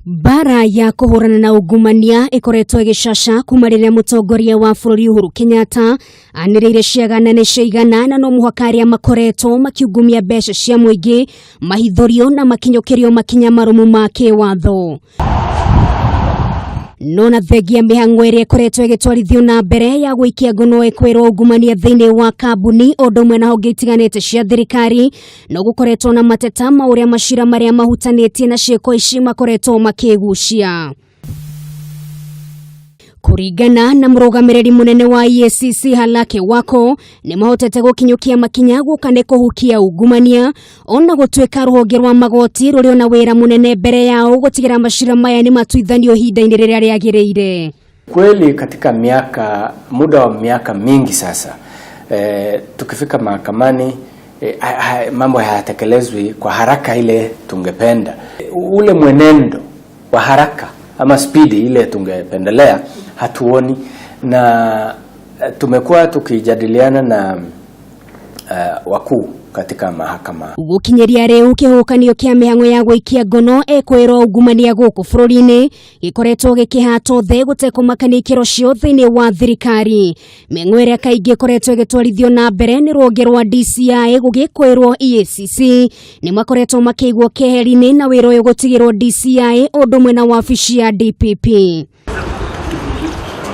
Mbara ya kũhũrana na ungumania ĩkoretwo ĩgĩcaca kuma rĩrĩa mũtongoria wa bũrũri Uhuru Kenyatta anĩrĩire ciaga nene cia igana na no mũhaka arĩa makoretwo makiungumia mbeca cia mũingĩ mahithũrio na makinyũkĩrio makinya marũmu ma kĩwatho. No na thengia mĩhang'o ĩrĩa ĩkoretwo ĩgĩtwarithio na mbere ya gũikia ngono ĩkwĩrwo ungumania thĩinĩ wa kambuni ũndũ ũmwe na honge itiganĩte cia thirikari, no gũkoretwo na mateta ma ũrĩa macira marĩa mahutanĩtie na ciĩko ici makoretwo makĩgucia. Kũringana na mũrũgamĩrĩri mũnene wa EACC Halake Wako, nĩ mahotete gũkinyũkia makinya gũka nĩ kũhukia ungumania ona gũtuĩka rũhonge rwa magoti rũrĩ ona wĩra mũnene mbere yao gũtigĩra macira maya nĩ matuithanio ihinda-inĩ rĩrĩa rĩagĩrĩire. Kweli katika muda wa miaka mingi sasa, tukifika mahakamani, mambo hayatekelezwi kwa haraka ile tungependa. Ule mwenendo wa haraka ama spidi ile tungependelea hatuoni, na tumekuwa tukijadiliana na wakuu katika mahakama. Gũkinyĩria rĩu kĩhuhũkanio kĩa mĩhang'o ya gũikia ngono ĩkwĩrwo ungumania gũkũ bũrũri-inĩ gĩkoretwo gĩkĩhatwo thĩ gũtekũmakania ikĩro cio thĩinĩ wa thirikari. Mĩhang'o ĩrĩa kaingĩ ĩkoretwo ĩgĩtwarithio na mbere nĩ rũhonge rwa DCI gũgĩkwĩrwo EACC nĩ makoretwo makĩigwo keheri-inĩ na wĩra ũyũ gũtigĩrwo DCI ũndũ ũmwe na wabici ya DPP.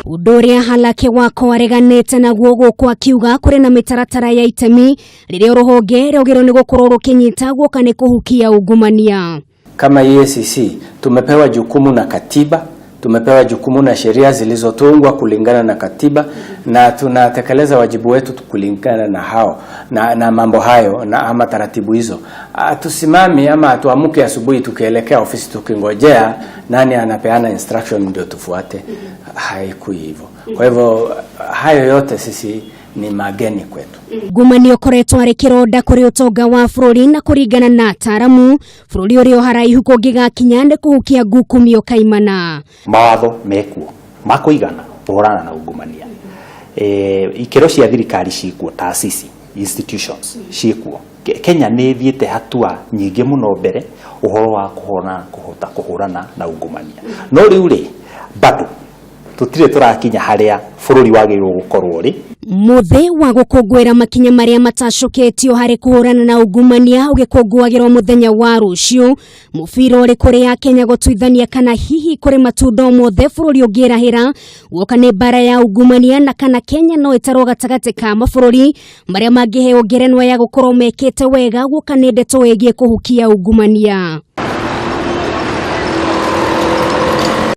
Ũndũ ũrĩa Halake Wako areganĩte naguo gũkũ akiuga kũrĩ na mĩtaratara ya itemi rĩrĩa rũhonge rũgĩrwo nĩ gũkorwo rũkĩnyita guoka nĩ kũhukia ungumania. Kama EACC tumepewa jukumu na katiba, tumepewa jukumu na sheria zilizotungwa kulingana na katiba, na tunatekeleza wajibu wetu kulingana na hao na mambo hayo na ama taratibu hizo. Hatusimami ama hatuamuki asubuhi tukielekea ofisi tukingojea nani anapeana instruction ndio tufuate. Haikui hivyo. Kwa hivyo hayo yote sisi ni mageni kwetu. Ungumania ũkoretwo arĩ kĩronda kũrĩ ũtonga wa bũrũri na kũringana na ataaramu bũrũri ũrĩ o haraihu kũngĩgakinya nĩ kũhukia ngukumio kaimana. Mawatho mekuo ma kũigana kũhũrana na ungumania, ikĩro cia thirikari cikuo, taasisi institutions ciĩkuo. Kenya nĩ ĩthiĩte hatua nyingĩ mũno mbere ũhoro wa kũhona kũhota kũhũrana na ungumania, no rĩu rĩ bado tũtirĩ tũrakinya harĩa bũrũri wagĩrĩirwo gũkorwo rĩ. Mũthĩ wa gũkũngũĩra makinya marĩa matacũkĩtio harĩ kũhũrana na ungumania ũgĩkũngũagĩrwo mũthenya wa rũciũ. Mũbira ũrĩ kũrĩ ya Kenya gũtuithania kana hihi kũrĩ matunda o mothe bũrũri ũngĩrahĩra guoka nĩ mbara ya ungumania, na kana Kenya no ĩtarwo gatagatĩ ka mabũrũri marĩa mangĩheo ngerenwa ya gũkorwo mekĩte wega guoka nĩ ndeto ĩgiĩ kũhukia ungumania.